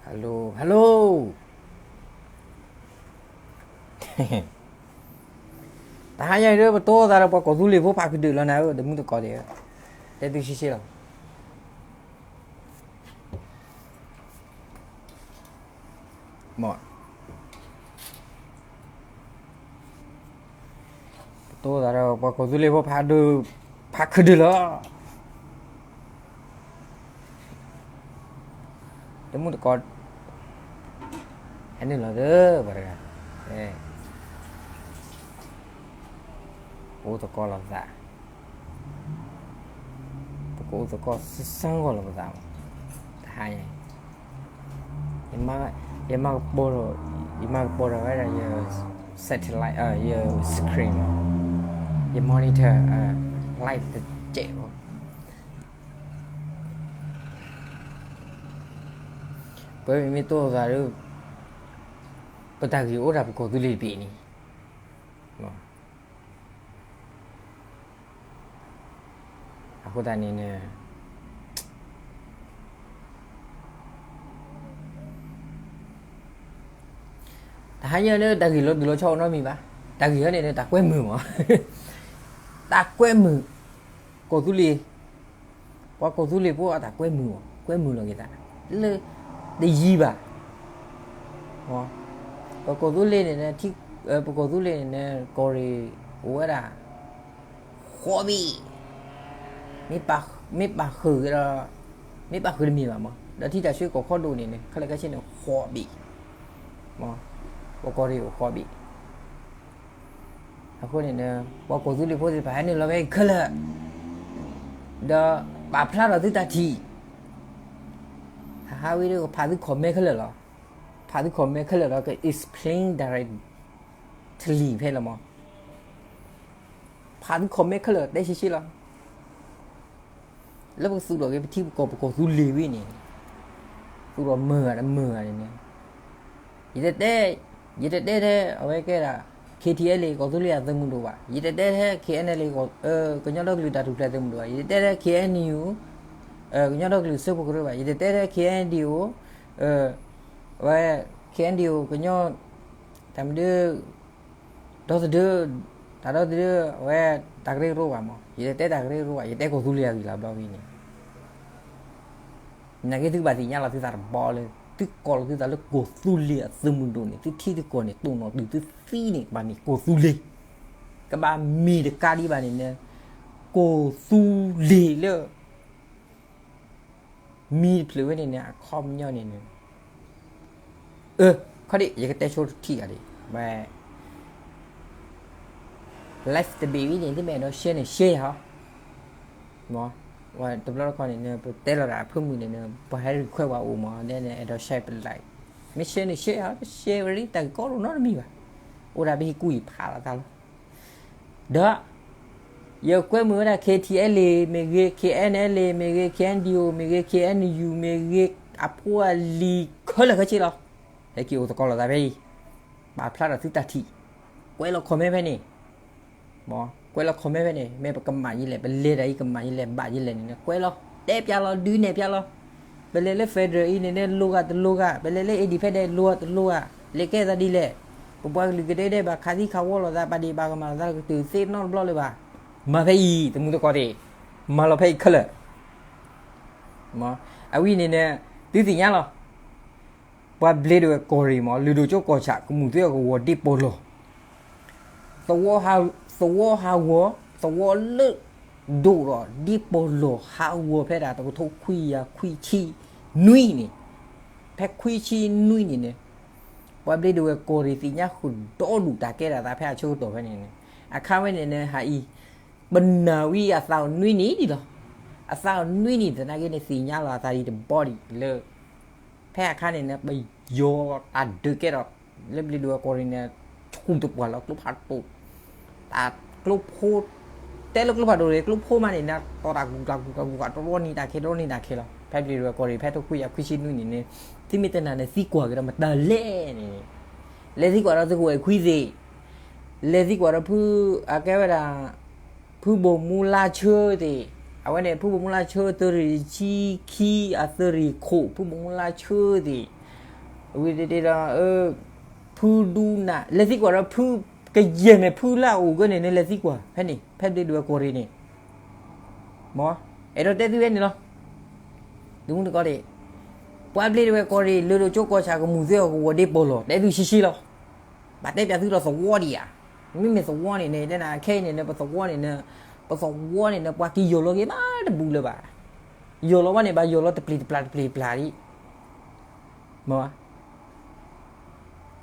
Hello, hello. တဟါညါအံၤဒီး ပတိၢ်သးဒီးပှၤကီၢ်သူလ့ၤဖိဖးခုဒုးလီၤနၤဧၢ, တမုၢ်တကိးသ့ၣ်ဧၢ, တဲသုရှဲရှဲလီၤ. ပတိၢ်သးဒီးပှၤကီၢ်သူလ့ၤဖိဖးဒိၣ်, ဖးခုဒုးလီၤ. တမုၢ်တကိး, ဟဲနုာ်လီၤသၢပှၤတဂၤ, အိၣ်သကိးလိာ်ပသး, ပကအိၣ်သကိးစၢ်စၢ်ဂီၢ်လိာ်ပသး, တဟါညါ ယမၤကပီၤ, ယမၤကပီၤဒီးဝဲဒၣ်ယ satellite, ယ screen, ယ monitor, live တစဲးဖိ, ပမ့ၢ်တိၢ်သးဒီး ပတၢ်ဂ့ၢ်အိၣ်ဒၣ်ပကီၢ်သူလ့ၤတဘ့ၣ်န့ၣ် အဃိသတးန့ၣ်န့ၣ် တဟါညါန့ၣ် တၢ်ဂ့ၢ်လီၤဒုးလီၤဆီအိၣ်နီတမံၤဘၣ်. တၢ်ဂ့ၢ်ဟဲန့ၣ်န့ၣ် တၢ်ကွဲမုာ်မး, တၢ်ကွဲမုာ်, ကီၢ်သူလ့ၤ, ပှၤကီၢ်သူလ့ၤဖိအတၢ်ကွဲမုာ်မး, ကွဲမုာ်လီၤက့ၤသး လၢ တယံၤဘၣ် ပကီၢ်သူလ့ၤန့ၣ်, ပကီၢ်သူလ့ၤန့ၣ်န့ၣ် ကီၢ်ရ့ၣ်အိၣ်ဝဲဒၣ် ဃိးဘ့ၣ်, မ့ၢ်ပာ်ဃုာ်က့ၤဒီး, မ့ၢ်ပာ်ဃုာ်တမ့ၢ်ဘၣ်မး, ဒီးထံတၢ်ဆှၢကီၢ်ခီဒိၣ်န့ၣ်န့ၣ် ခဲလၢာ်ခဲဆ့န့ၣ် ဃိးဘ့ၣ်, ပကီၢ်ရ့ၣ်အိၣ်ဃိးဘ့ၣ်. အဃိန့ၣ်န့ၣ် ပှၤကီၢ်သူလ့ၤဖိသ့ၣ်တဖၣ်ဟဲနုာ်လီၤဖဲအံၤခဲလၢာ်, ဒီးပာ်ဖျါထီၣ်သုတၢ်ထံၣ်, ဟးဟးဝံၤဒီးကဖးသု comment ခဲလၢာ်လီၤ. ဖးသု comment ခဲလၢာ်လီၤ, က explain directly ဖဲလီၤမး. ဖးသု comment ခဲလၢာ် တဲရှဲရှဲလီၤ. လၢပကသူၣ်ထီၣ်က့ၤပထံပကီၢ် ပကီၢ်သူလ့ၤဝံၤန့ၣ်, သူၣ်ထီၣ်မုာ်ဂၤတမုာ်ဂၤန့ၣ်န့ၣ်, ယတတဲ, ယတတဲထဲအဝဲကဲဒၣ် K T L A ကီၢ်သူလ့ၤအသုးမုၢ်ဒိၣ်ဘၣ်, ယတတဲထဲ K N L A ကညီဒီကလုာ်တၢ်ထူၣ်ဖျဲးသုးမုၢ်ဒိၣ်ဘၣ်, ယတတဲထဲ K N U ကညီဒီကလုာ်စၢဖှိၣ်ကရၢဘၣ်, ယတတဲထဲ K N D O အဝဲ K N D O ကညီ တၢ်မနုၤ ဒီသဒၢ, တၢ်ဒီသဒၢ အဝဲ တၢ်ကရၢကရိဘၣ်မး, ယတတဲတၢ်ကရၢကရိဘၣ်, ယတဲကီၢ်သူလ့ၤအဂ့ၢ်လီၤ. ဘျီဝံၤန့ၣ် နာ်က့သုကဘၣ်သ့ၣ်ညါလီၤသုသးတဘျီလၢ သုကိးလီၤသုသးလၢကီၢ်သူလ့ၤအသုးမုၢ်ဒိၣ်န့ၣ် သုထံသုကီၢ်န့ၣ် တိၢ်နီၣ်တုၤသုသံန့ၣ် ကဘၣ်မ့ၢ်ကီၢ်သူလ့ၤ, ကဘၣ်မ့ၢ်တကးဒံးဘၣ်န့ၣ်န့ၣ် ကီၢ်သူလ့ၤလၢ မံၤတဖျၢၣ်ဝဲန့ၣ်န့ၣ် အခီပညီန့ၣ်န့ၣ် ခီဒံး ယကတဲဆိတထံၣ်ဂၤဒံး ဝဲ live တဘ့ၣ်ဝံၤန့ၣ် သုမ့ၢ်အဲၣ်ဒိး share န့ၣ် share ဟီ, မ့ၢ် ဝဲတဘျီတခီန့ၣ်န့ၣ် ပတဲလီၤဒၣ်အဖၢမုၢ်န့ၣ်န့ၣ် ပှၤဟဲ request ပှၤအိၣ်မး လၢန့ၣ် အဲၣ်ဒိး share ပ live, မ့ၢ် share န့ၣ် share ဟီ share ဝဲလံ တၢ်ဂ့ၢ်ကီဒိၣ်နီတမံၤဘၣ်, အိၣ်ဒၣ်ပဟံၣ်ကူၣ်ဟံၣ်ဖးလီၤသးလီၤ. ဒီး ယကွဲမုာ်ဝဲဒၣ် K T L A မ့ၢ်ဂ့ၤ, K N L A မ့ၢ်ဂ့ၤ, K N D O မ့ၢ်ဂ့ၤ, K N U မ့ၢ်ဂ့ၤ, အဖိအလံၤခဲလၢာ်ခဲဆ့လီၤ. ဟဲက့ၤအိၣ်သကိးလိာ်သးဖဲအံၤ, ပာ်ဖျါထီၣ်သုတၢ်ထံၣ်, ကွဲးလီၤ comment ဖဲန့ၣ်, မ့ၢ် ကွဲးလီၤ comment ဖဲန့ၣ်, မ့ၢ်ပကမၣ်ယလဲၣ်, ပလဲၤတၢ်အံၤ ကမၣ်ယလဲၣ် ဘၣ်ယလဲၣ်န့ၣ်န့ၣ် ကွဲးလီၤ, တဲပျးလီၤ ဒုးနဲၣ်ပျးလီၤ. ပလဲၤလၢ federal အံၤန့ၣ်န့ၣ် လိၤဂာ်တလိၤဂာ်, ပလဲၤလၢ independent လိၤဂာ်တလိၤဂာ်, လဲၤကဲသးဒ်လဲၣ်, ပပှၤကလုာ်ကဒဲကဒဲဘၣ်ခးသံခးဝီလိာ်သး ပာ်ဒံးဘၣ်ကမၣ်လိာ်သး ကတုၤသ့နီတဘျီလၢၤဘၣ်. မၤဖဲအံၤ တမူတကိးသ့ၣ်, မၤလီၤဖဲအံၤခဲလၢာ်. အဝဲန့ၣ်န့ၣ် သုသ့ၣ်ညါလီၤ. ပှၤဘျ့ဒဝဲၢ်ကီၢ်ရ့ၣ်မး လုၢ်ဒိၣ်ကၠိကီၢ်ဆၣ် ကမူၣ်သ့အကဝီၤဒ့ပီၢ်လီၢ် သဝီဟးဂီၤ, သဝီလၢ ဒိၣ်ဒီးဒ့ပီၢ်လီၢ်ဟးဂီၤဖဲဒၣ်တကထိခွံကယၤခွံဆံနွံန့ၣ်, ဖဲခွံဆံနွံန့ၣ်န့ၣ်, ပှၤဘျ့ဒဝဲၢ်ကီၢ်ရ့ၣ်သ့ၣ်ညါဃုာ်ဒီဒူၣ်တၢ်ကဲထီၣ်သးဖဲအဆၢကတီၢ်ဖဲန့ၣ်န့ၣ်, အခါဝဲန့ၣ်န့ၣ် ဟးအံၤ ပနာ်ဝံၤအသးအိၣ်နွံနံၣ်ဒံးလီၤ. အသးအိၣ်နွံနံၣ်သနာ်က့န့ၣ် သ့ၣ်ညါလီၤအသးဒံးတဘျီဒံးလၢ ဖဲအခါန့ၣ်န့ၣ် ပယီၤတၢ်ဒုးကဲထီၣ် လၢဘျ့ဒဝဲၢ်ကီၢ်ရ့ၣ်န့ၣ် ဆူၣ်တပှၢ်လီၤ ကျိဖးဒိၣ်, တၢ်ကျိဖိ, တဲလၢကျိဖးဒိၣ်န့ၣ် ကျိဖိမးန့ၣ်န့ၣ် တီၢ်တၢ်ကူၣ်တၢ်ကူၣ်တၢ်ကူၣ် တရီနံၤတၢ်ခဲ တရီနံၤတၢ်ခဲလီၤ. ဖဲဘျ့ဒဝဲၢ်ကီၢ်ရ့ၣ် ဖဲတခွံကယၤခွံဆံနွံန့ၣ်န့ၣ်, သုမ့ၢ်တနာ်န့ၣ် သံကွၢ်က့ၤဒီးမတၤလဲၣ်န့ၣ်, လဲၤသံကွၢ်ဒီးသုကဝဲၢ်ခွံသ့ၣ်, လဲၤသံကွၢ်ဒီးဖု, အကဲဝဲဒၣ် ဖုဘိၣ်မူလါဆၢသ့ၣ်, အဝဲန့ၣ် ဖုဘိၣ်မူလါဆၢ သုးရ့ၣ်ဆံခံ အသုးရ့ၣ်ခိၣ် ဖုဘိၣ်မူလါဆၢသ့ၣ်, ဝံၤတ့ၢ်ဒီး ဖုဒူနၤ လဲၤသံကွၢ်ဒီးဖုကယဲၢ်မဲာ်ဖုလၢအအိၣ်ဂၢၢ်န့ၣ် နလဲၤသံကွၢ်ဖဲန့ၣ် ဖဲဘျ့ဒဝဲၢ်ကီၢ်ရ့ၣ်န့ၣ်, မ်အဲၣ်ဒိးတဲသုဝဲန့ၣ်လီၤ. တမူတကိးဒၣ်, ပှၤဘျ့ဒဝဲၢ်ကီၢ်ရ့ၣ် လၢၢ်ဒိၣ်ကၠိကီၢ်ဆၣ်ကမူၤသ့အီၤကဝီၤဒ့ပီၢ်လီၤ တဲသုဆှံဆှံလီၤ. ဘၣ်တဲပၠးသုဒီးသဝီဒံးဧါ. မ့မ့ၢ်သဝီန့ၣ်န့ၣ် တဲနၤခဲအံၤန့ၣ် ပသဝီန့ၣ် ပသဝီန့ၣ် ပှၤကယီၢ်လီၤက့ၤဘၣ်တဘူးလၢၤဘၣ်. ယီၢ်လီၤဘၣ်န့ၣ် ဘၣ်ယီၢ်လီၤတပျ့ၤတပျၢ်တပျ့ၤတပျၢ်ဒံး မ့ၢ်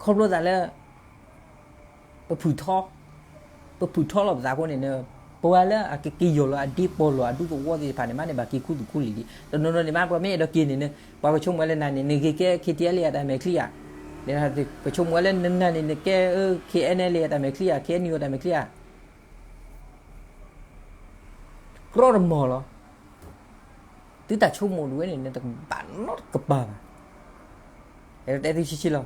ခီဖျိသးလၢ ပဖုၣ်ထီ, ပဖုၣ်ထီလီၤပသးအဃိန့ၣ် ပဝဲလၢအကက့ၤယီၢ်လီၤအဒ့ပီၢ်လီၤ အဒူသဝီသ့ၣ်တဖၣ်န့ၣ် မ့ၢ်န့ၣ်ဘၣ်က့ၤခူသူၣ်ခူလံာ်ဒံး တနီၤနီၤန့ၣ်မ့ၢ် ပှၤမ့ၢ်အဲၣ်ဒိးက့ၤန့ၣ်န့ၣ် ပှၤကဆိကမိၣ်ဝဲလၢနၤန့ၣ် နဂ့ၤကဲ KTLA အတၢ်မဲာ်ချံဧါ. ကဆိကမိၣ်ဝဲလၢနၤန့ၣ် နကဲ KNLA အတၢ်မဲာ်ချံဧါ KNU အတၢ်မဲာ်ချံဧါ. ကြီတမီၢ်လီၤ. သုတၢ်ဆိကမိၣ်ဒၣ်ဝဲန့ၣ် နတဘၣ်နီတကပၤဘၣ်. တဲသုဆှံဆှံလီၤ.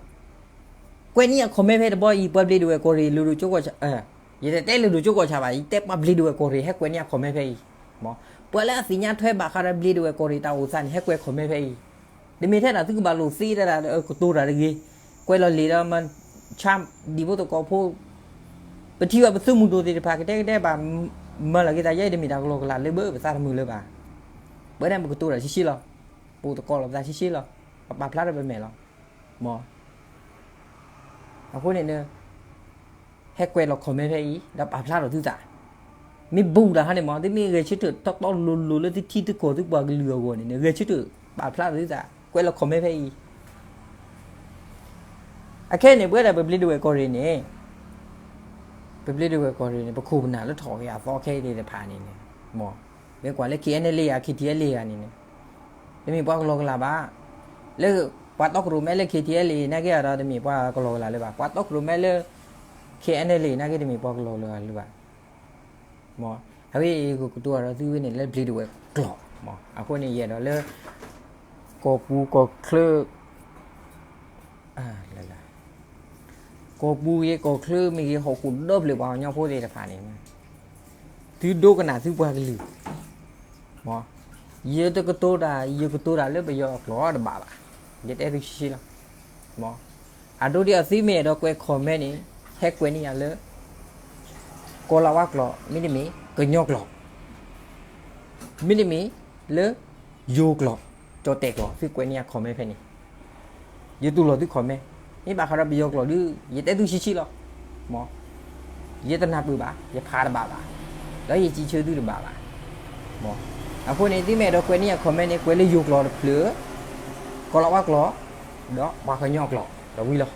ကွဲးန့ၢ်ယ comment ဖဲတဘီအံၤ ပှၤဘျ့ဒဝဲၢ်ကီၢ်ရ့ၣ် လၢၢ်ဒိၣ်ကၠိကီၢ်ဆၣ်, ယတတဲလၢၢ်ဒိၣ်ကၠိကီၢ်ဆၣ်ဘၣ် ယတဲပှၤဘျ့ဒဝဲၢ်ကီၢ်ရ့ၣ် ဟဲကွဲးန့ၢ်ယ comment ဖဲအံၤ. ပှၤလၢအသ့ၣ်ညါထွဲဘၣ်ဃးဒီးဘျ့ဒဝဲၢ်ကီၢ်ရ့ၣ်တၢ်အိၣ်သးန့ၣ် ဟဲကွဲး comment ဖဲအံၤ. တမ့ၢ်ထဲဒၣ်သုကဘၣ်လိာ်သ့တၢ်ဒၣ် ကတိၤတၢ်တဂ့ၤ, ကွဲးလီၤလံာ်ဒီး မၤဆါဒံးဖိသကိးဖိ ပထံၣ်ဘၣ်ပသုးမုၢ်ဒိၣ်သ့ၣ်တဖၣ် ကတဲကတဲဘၣ် မၤလီၤက့ၤသးယဲအံၤ တမ့ၢ်တၢ်ကလီကလီလၢဘၣ်ပသးတမုာ်လၢၤဘၣ်. ပဝဲဒၣ်ပကတိၤတၢ်ဆှံဆှံလီၤ. ပသကိးလိာ်ပသးဆှံဆှံလီၤ. ပပာ်ဖျါထီၣ်ပမဲာ်လီၤ. မ် အဃိန့ၣ် ဟဲကွဲးလီၤ comment ဖဲအံၤ ဒီးပာ်ဖျါထီၣ်သုသး. မ့ၢ်ဘူးတၢ်ဟါန့ၣ်မ့ၢ် သုမ့ၢ်ဂဲၤဆၢထၢၣ်တီတီလိၤလိၤလၢ သုထံသုကီၢ်သုပှၤကလုာ်အဂီၢ်န့ၣ် ဂဲၤဆၢထၢၣ်ပာ်ဖျါထီၣ်သုသး ကွဲးလီၤ comment ဖဲအံၤ. အခဲအံၤန့ၣ် ပဝဲဒၣ်ပဘျ့ဒဝဲၢ်ကီၢ်ရ့ၣ်န့ၣ်, ပဘျ့ဒဝဲၢ်ကီၢ်ရ့ၣ်န့ၣ် ပခိၣ်ပနၢ်လၢထီၣ်က့ၤအသီခဲအံၤသ့ၣ်တဖၣ်န့ၣ်န့ၣ်, မ် မ့ၢ်ကွၢ်လၢ KNLA ဧါ KTLA ဧါန့ၣ်န့ၣ် တမ့ၢ်ပှၤကလီကလီဘၣ်. လၢပှၤတီခိၣ်ရိၣ်မဲလၢ KTLA နာ်က့ဒီး တမ့ၢ်ပှၤကလီကလီလၢၤဘၣ်. ပှၤတီခိၣ်ရိၣ်မဲလၢ KNLA နာ်က့ တမ့ၢ်ပှၤကလီကလီလၢၤဘၣ်. မ် အဝဲအံၤ ကတိၤတၢ်ဒီးသုဝဲန့ၣ် လၢဘျ့ဒဝဲၢ်ကျိာ်. မ် အဃိန့ၣ် ယအဲၣ်ဒိးလၢ ကီၢ်ပူၤကီၢ်ချၢ ကီၢ်ပူၤဂ့ၤ ကီၢ်ချၢမ့ၢ်ဂ့ၤ ဟီၣ်ခိၣ်ဒီဖျၢၣ်ပှၤကညီဖိသ့ၣ်တဖၣ်န့ၣ်, သုဒိကနၣ်သုပှၤကလုာ်. မ် ယတကတိၤတၢ် ယကတိၤတၢ်လၢပယီၤအကျိာ်တဘၣ်ဘၣ်. ယတဲသုဆှံဆှံလီၤ. မ် အဒိဒ်အသုမ့ၢ်အဲၣ်ဒိးကွဲး comment န့ၣ် ဟဲကွဲးန့ၢ်ယၤလၢ ကီၤလၤဝါကျိာ် မ့တမ့ၢ် ကညီကျိာ် မ့တမ့ၢ်လၢ ယိၤကျိာ် ကၠီၣ်တဲၣ်ကျိာ် သုကွဲးန့ၢ်ယၤ comment ဖဲန့ၣ်, ယတူၢ်လိာ်သု comment. မ့ၢ်ဘၣ်ဃးဒီးပယီၤကျိာ်ဒုး ယတဲသုဆှံဆှံလီၤ. မ် ယတနၢ်ပၢၢ်ဘၣ် ယဖးတဘၣ်ဘၣ်, ဒီးယစံးဆၢသုတဘၣ်ဘၣ်. မ် အဃိန့ၣ် သုမ့ၢ်အဲၣ်ဒိးကွဲးန့ၢ်ယၤ comment န့ၣ် ကွဲးလၢယိၤကျိာ်တဖျၢၣ်, ကီၤလၤဝါကျိာ်, ဒီးပှၤကညီကျိာ် ဒီးဝံၤလီၤ.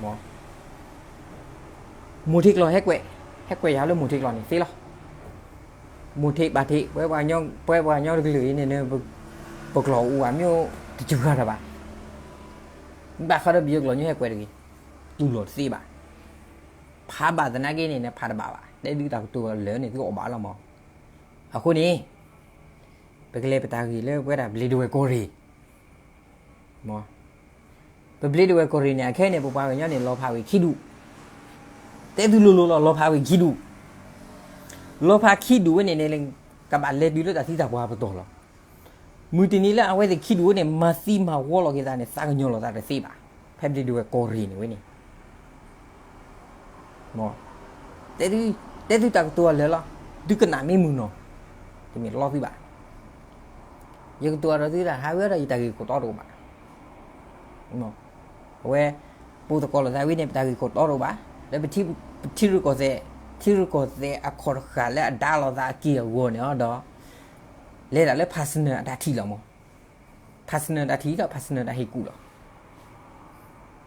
မ် မိၢ်ထံးကျိာ်ဟဲကွဲး, ဟဲကွဲးယၤလၢမိၢ်ထံးကျိာ်န့ၣ်သ့လီၤ. မိၢ်ထံးဘၣ်ထံး ပဝဲပှၤကညီ ပှၤကညီတကလုာ်အံၤန့ၣ် ပကျိာ်အိၣ်အမ့ၢ်တစှၤတၢ်ဘၣ်. ဘၣ်ဃးဒီးပယီၤကျိာ် ညိဟဲကွဲးတဂ့ၤ, တူၢ်လိာ်တသ့ဘၣ်. ဖးဘၣ်သနာ်က့န့ၣ် ဖးတဘၣ်ဘၣ်. တဲဒုးတၢ်ကတိၤလၢာ်န့ၣ် သုအီၣ်ဘၣ်လီၤမး. အဃိန့ၣ် ပကလဲၤပတၢ်ဂ့ၢ်လၢပဝဲဒၣ်ဘျ့ဒဝဲၢ်ကီၢ်ရ့ၣ် မ် ပဘျ့ဒဝဲၢ်ကီၢ်ရ့ၣ်န့ၣ် အခဲအံၤန့ၣ် ပပှၤကညီန့ၣ် လီၤဖးဝံၤခံဒူၣ်, တဲသုလိၤလိၤလီၤ လီၤဖးဝံၤခံဒူၣ်, လီၤဖးခံဒူၣ်ဝဲန့ၣ်န့ၣ် ကဘၣ်လဲၤတုၤလၢတၢ်သံတၢ်ပှၢ်ပတီၢ်လီၤ. မုၢ်တနံၤလၢအဝဲသ့ၣ်ခံဒူၣ်ဝဲန့ၣ် မၤသံမၤဝီလီၤက့ၤသးန့ၣ် သးကညီၤလီၤသးတသ့ဘၣ်. ဖဲဘျ့ဒဝဲၢ်ကီၢ်ရ့ၣ်န့ၣ်ဝဲန့ၣ် မ် တဲသု တဲသုတၢ်ကတိၤအလၢာ်လီၤ. သုကနၣ်မ့ၢ်မုာ်နီၤ, တမ့ၢ်လီသုဘၣ်. ယကတိၤအဒီးသုတၢ်ဟးဝဲဒီး ယတၢ်ဂ့ၢ်ခိၣ်တီတအိၣ်ဘၣ်. အဝဲ ပသကိးလိာ်သးဝံၤန့ၣ် ပတၢ်ဂ့ၢ်ခိၣ်တီတအိၣ်ဘၣ်. လၢပထံရူၢ်ကီၢ်သဲး, ထံရူၢ်ကီၢ်သဲးအခီၣ်တဃာ်လၢအဒါလိာ်သးအက့ၢ်အဂီၤန့ၣ်ဒီး လဲၤဒၣ်လၢ personal အတၢ်ထံၣ်လီၤမး. personal တၢ်ထံၣ်ဒီး personal တၢ်ဟ့ၣ်ကူၣ်လီၤ.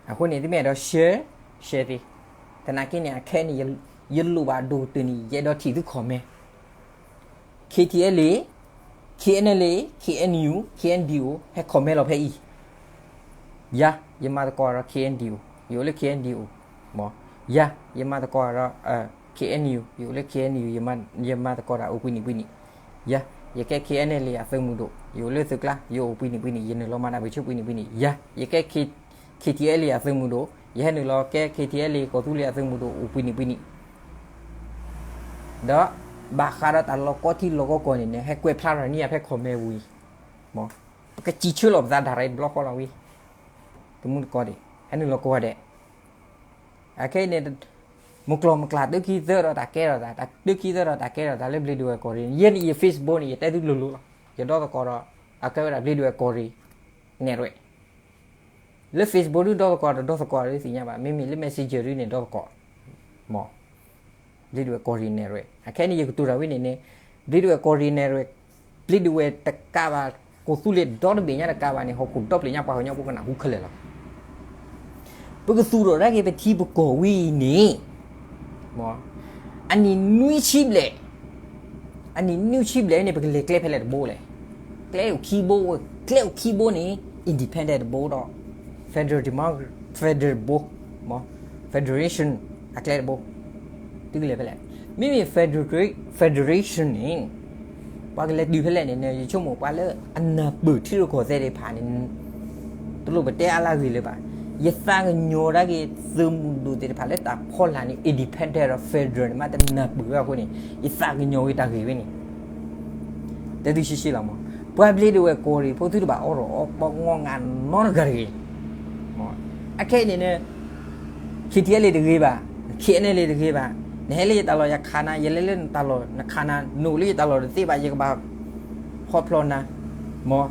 အဃိန့ၣ် သုမ့ၢ်အဲၣ်ဒိး share, share သ့. သနာ်က့န့ၣ် အခဲအံၤန့ၣ် ယလိၣ်ဘၣ်ဒိၣ်ကတၢၢ်န့ၣ် ယအဲၣ်ဒိးထံၣ်သု comment. KTLA, KNLA, KNU, KNDO ဟဲ comment လီၤဖဲအံၤ. ယၤ ယမၤသကိးဒီး KNDO, ယအိၣ်လၢ KNDO, မ် ယၤ ယမၤသကိးဒီး KNU, ယအိၣ်လၢ KNU, ယမၤသကိးတၢ်အိၣ်ပှဲၤနံၣ်ပှဲၤနံၣ်. ယၤ ယကဲ KNLA အသုးမုၢ်ဒိၣ်, ယအိၣ်လၢသုးကျါ, ယအိၣ်ပှဲၤနံၣ်ပှဲၤနံၣ်, ယနုာ်လီၤမၤတၢ်ပၢၢ်ဆၢပှဲၤနံၣ်ပှဲၤနံၣ်. ယၤ ယကဲ KTLA အသုးမုၢ်ဒိၣ်, ယဟဲနုာ်လီၤကဲ KTLA ကီၢ်သူလ့ၤအသုးမုၢ်ဒိၣ်အိၣ်ပှဲၤနံၣ်ပှဲၤနံၣ်. ဒီး ဘၣ်ဃးဒီးတၢ်လီၢ်ကီထံလီၢ်ကီကီၢ်န့ၣ်န့ၣ် ဟဲကွဲးဖျါထီၣ်န့ၢ်ယၤဖဲ comment ဝံၤ, မ် ပကစံးဆၢလီၤပသး direct တဘျီဃီလီၤဝံၤ. တမူတကိးဒံး ဟဲနုာ်လီၤကိးဂၤဒဲး. အခဲအံၤန့ၣ် မုၢ်ကျိၤမုၢ်ကျၢ် တုၤခံသၢဒီးတၢ်ကဲထီၣ်သး, တုၤခံသၢဒီးတၢ်ကဲထီၣ်သးလၢဘျ့ဒဝဲၢ်ကီၢ်ရ့ၣ်န့ၣ်, ယဲန့ၣ် ယ Facebook န့ၣ် ယတဲသုလိၤလိၤလီၤ. ယဒီသကိးဒီး အကဲဝဲဒၣ်ဘျ့ဒဝဲၢ်ကီၢ်ရ့ၣ် နဲၣ်ရွဲၣ် လၢ Facebook ဒုးဒီသကိးဒီး ဒီသကိးဒုးသ့ၣ်ညါဘၣ်, မ့မ့ၢ်လၢ Messenger ဒုးန့ၣ် ဒီသကိး မ့ၢ် ဘျ့ဒဝဲၢ်ကီၢ်ရ့ၣ်နဲၣ်ရွဲၣ်. အခဲအံၤန့ၣ် ယကတိၤတၢ်ဝဲန့ၣ်န့ၣ် ဘျ့ဒဝဲၢ်ကီၢ်ရ့ၣ်နဲၣ်ရွဲၣ်, ဘျ့ဒဝဲၢ်တကးဘၣ် ကီၢ်သူလ့ၤဒီတဘ့ၣ်ညါတကးဘၣ်န့ၣ် ဟီၣ်ခိၣ်ဒီဖျၢၣ်ညါပှၤကညီဖိကနၢ်ဟူခဲလၢာ်လီၤ. ပကသူၣ်ထီၣ်ဒၣ်က့ၤပထံပကီၢ်ဝံၤအံၤန့ၣ် အနံၣ်နွံဆံဘျဲၣ်, အနံၣ်နွံဆံဘျဲၣ်န့ၣ် ပကလဲၤကျဲဖဲလဲၣ်တဘိလဲၣ်. ကျဲအိၣ်ခံဘိ, ကျဲအိၣ်ခံဘိန့ၣ် independent တဘိဒီး federal democracy, federal တဘိ, federation အကျဲတဘိ, သုကလဲၤဖဲလဲၣ်. မ့မ့ၢ် federal, federation န့ၣ် ပှၤကလဲၤတုၤဖဲလဲၣ်န့ၣ် ယဆိကမိၣ်ပှၤလၢအနၢ်ပၢၢ်ထံရူၢ်ကီၢ်သဲးသ့ၣ်တဖၣ်န့ၣ် တလိၣ်ပတဲအါလၢအဂ့ၢ်လၢၤဘၣ်. ယသးကညီၤဒၣ်က့ၤသုးမုၢ်ဒိၣ်သ့ၣ်တဖၣ်လၢတၢ်ဖီလာ်န့ၣ် independent ဒီး federal န့ၣ် မ့ၢ်တနၢ်ပၢၢ်ဝဲအဃိန့ၣ် ယသးကညီၤက့ၤတၢ်ဂ့ၢ်ဝဲန့ၣ် တဲသုဆှံဆှံလီၤမး. ပှၤဘျ့ဒဝဲၢ်ကီၢ်ရ့ၣ်ဖိ သုတဘၣ်အိးထီၣ်အီပီငီၢ်ငါနီတဂၤတဂ့ၤ. အခဲအံၤန့ၣ်န့ၣ် KTLA တဂ့ၤဘၣ်, KNLA တဂ့ၤဘၣ်, နဟဲလၢယတၢ်လီၢ်ယခးနၤ, ယလဲၤလၢနတၢ်လီၢ်နခးနၤ, နအိၣ်လၢယတၢ်လီၢ်တသ့ဘၣ် ယကဘၣ်ဟီဖျိးနၤ, မ့ၢ်